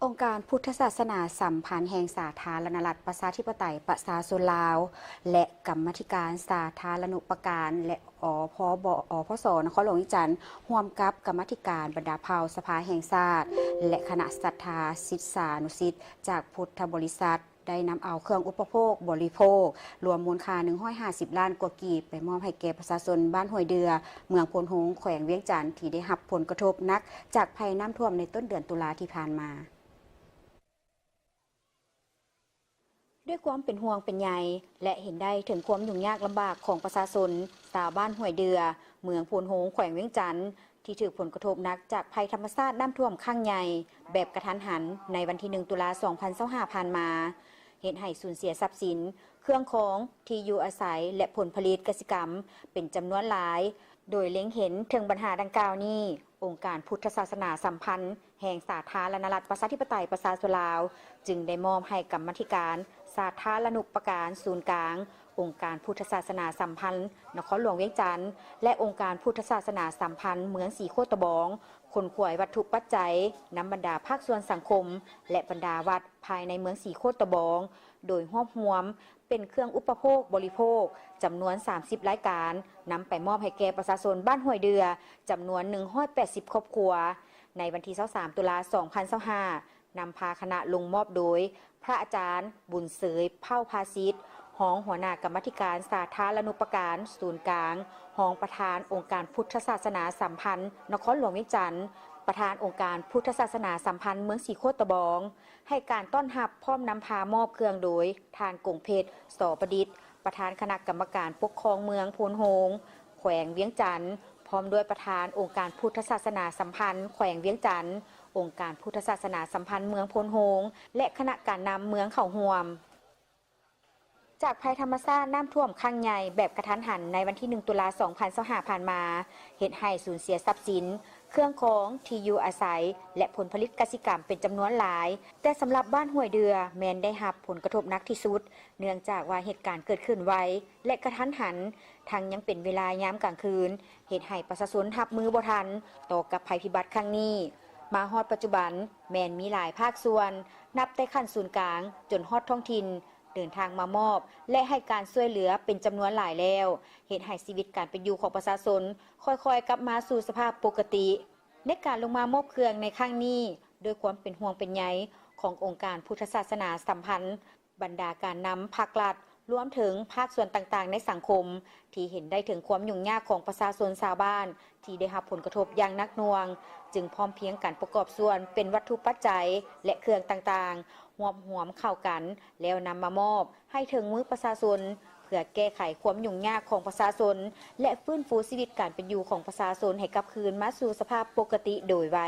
ອົງການພຸດທະສາສະໜາສຳພັນແຫ່ງສາທາລະນະລັດ ປະຊາທິປະໄຕ ປະຊາຊົນລາວ ແລະ ກຳມາທິການສາທາລະນຸປະການ ແລະ ອພບ ອພສ ນະຄອນຫຼວງວຽງຈັນ ຮ່ວມກັບກຳມາທິການບັນດາເຜົ່າສະພາແຫ່ງຊາດ ແລະ ຄະນະສັດທາສິດສານຸສິດຈາກພຸດທະບໍລິສັດ ໄດ້ນຳເອົາເຄື່ອງອຸປະໂພກບໍລິໂພກ ລວມມູນຄ່າໜຶ່ງຮ້ອຍຫ້າສິບລ້ານກວ່າກີບ ໄປມອບໃຫ້ແກ່ປະຊາຊົນບ້ານຫ້ວຍເດື່ອ ເມືອງໂພນໂຮງ ແຂວງວຽງຈັນ ທີ່ໄດ້ຮັບຜົນກະທົບໜັກຈາກໄພນ້ຳຖ້ວມໃນຕົ້ນເດືອນຕຸລາທີ່ຜ່ານມາ. ດ້ວຍຄວາມເປັນຫ່ວງເປັນໃຍ ແລະ ເຫັນໄດ້ເຖິງຄວາມຫຍຸ້ງຍາກລຳບາກຂອງປະຊາຊົນຊາວບ້ານຫ້ວຍເດື່ອ ເມືອງໂພນໂຮງ ແຂວງວຽງຈັນ ທີ່ຖືກຜົນກະທົບໜັກຈາກໄພທຳມະຊາດນ້ຳຖ້ວມຄັ້ງໃຫຍ່ແບບກະທັນຫັນໃນວັນທີໜຶ່ງ ຕຸລາ ສອງພັນຊາວຫ້າ ຜ່ານມາ, ເຮັດໃຫ້ສູນເສຍຊັບສິນ, ເຄື່ອງຄອງ, ທີ່ຢູ່ອາໄສ ແລະ ຜົນຜະລິດກະສິກຳເປັນຈຳນວນຫຼາຍ. ໂດຍເລັງເຫັນເຖິງບັນຫາດັ່ງກ່າວນີ້, ອົງການພຸດທະສາສະໜາສຳພັນແຫ່ງສາທາລະນະລັດ ປະຊາທິປະໄຕ ປະຊາຊົນລາວ ຈຶ່ງໄດ້ມອບໃຫ້ກຳມາທິການສາທາລະນຸປະການສູນກາງ ອົງການພຸດທະສາສະໜາສຳພັນນະຄອນຫຼວງວຽງຈັນ ແລະ ອົງການພຸດທະສາສະໜາສຳພັນເມືອງສີໂຄດຕະບອງ ຂົນຂວາຍວັດຖຸປັດໄຈນຳບັນດາພາກສ່ວນສັງຄົມ ແລະ ບັນດາວັດພາຍໃນເມືອງສີໂຄດຕະບອງ ໂດຍຮວບຮວມເປັນເຄື່ອງອຸປະໂພກບໍລິໂພກຈຳນວນສາມສິບລາຍການ ນຳໄປມອບໃຫ້ແກ່ປະຊາຊົນບ້ານຫ້ວຍເດື່ອ ຈຳນວນໜຶ່ງຮ້ອຍແປດສິບຄອບຄົວ. ໃນວັນທີຊາວສາມ ຕຸລາ ສອງພັນຊາວຫ້າ ນຳພາຄະນະລົງມອບໂດຍ ພະອາຈານ ບຸນເສີຍ ເຜົ່າພາສິດ ຮອງຫົວໜ້າກຳມາທິການສາທາລະນຸປະການສູນກາງ, ຮອງປະທານອົງການພຸດທະສາສະໜາສຳພັນນະຄອນຫຼວງວຽງຈັນ, ປະທານອົງການພຸດທະສາສະໜາສຳພັນເມືອງສີໂຄດຕະບອງ, ໃຫ້ການຕ້ອນຮັບພ້ອມນຳພາມອບເຄື່ອງໂດຍ ທ່ານ ກົງເພັດ ສໍປະດິດ, ປະທານຄະນະກຳມະການປົກຄອງເມືອງໂພນໂຮງ ແຂວງວຽງຈັນ, ພ້ອມດ້ວຍປະທານອົງການພຸດທະສາສະໜາສຳພັນແຂວງວຽງຈັນ, ອົງການພຸດທະສາສະໜາສຳພັນເມືອງໂພນໂຮງ ແລະ ຄະນະການນຳເມືອງເຂົ້າຮ່ວມ. ຈາກໄພທຳມະຊາດນ້ຳຖ້ວມຄັ້ງໃຫຍ່ແບບກະທັນຫັນໃນວັນທີໜຶ່ງ ຕຸລາ ສອງພັນຊາວຫ້າ ຜ່ານມາ ເຮັດໃຫ້ສູນເສຍຊັບສິນ, ເຄື່ອງຄອງ, ທີ່ຢູ່ອາໄສ ແລະ ຜົນຜະລິດກະສິກຳເປັນຈຳນວນຫຼາຍ, ແຕ່ສຳລັບບ້ານຫ້ວຍເດື່ອແມ່ນໄດ້ຮັບຜົນກະທົບໜັກທີ່ສຸດ, ເນື່ອງຈາກວ່າເຫດການເກີດຂຶ້ນໄວ ແລະ ກະທັນຫັນ, ທັງຍັງເປັນເວລາຍາມກາງຄືນ, ເຮັດໃຫ້ປະຊາຊົນຮັບມືບໍ່ທັນຕໍ່ກັບໄພພິບັດຄັ້ງນີ້. ມາຮອດປັດຈຸບັນ ແມ່ນມີຫຼາຍພາກສ່ວນ, ນັບແຕ່ຂັ້ນສູນກາງຈົນຮອດທ້ອງຖິ່ນ, ເດີນທາງມາມອບ ແລະ ໃຫ້ການຊ່ວຍເຫຼືອເປັນຈຳນວນຫຼາຍແລ້ວ, ເຮັດໃຫ້ຊີວິດການເປັນຢູ່ຂອງປະຊາຊົນຄ່ອຍໆກັບມາສູ່ສະພາບປົກກະຕິ. ໃນການລົງມາມອບເຄື່ອງໃນຄັ້ງນີ້, ດ້ວຍຄວາມເປັນຫ່ວງເປັນໃຍຂອງອົງການພຸດທະສາສະໜາສຳພັນ, ບັນດາການນຳພັກລັດ, ລວມເຖິງພາກສ່ວນຕ່າງໆໃນສັງຄົມ ທີ່ເຫັນໄດ້ເຖິງຄວາມຫຍຸ້ງຍາກຂອງປະຊາຊົນຊາວບ້ານ ທີ່ໄດ້ຮັບຜົນກະທົບຢ່າງໜັກໜ່ວງ, ຈຶ່ງພ້ອມພຽງກັນປະກອບສ່ວນເປັນວັດຖຸປັດໄຈ ແລະ ເຄື່ອງຕ່າງໆ ຮວບຮວມເຂົ້າກັນ ແລ້ວນຳມາມອບໃຫ້ເຖິງມືປະຊາຊົນ ເພື່ອແກ້ໄຂຄວາມຫຍຸ້ງຍາກຂອງປະຊາຊົນ ແລະ ຟື້ນຟູຊີວິດການເປັນຢູ່ຂອງປະຊາຊົນໃຫ້ກັບຄືນມາສູ່ສະພາບປົກກະຕິໂດຍໄວ.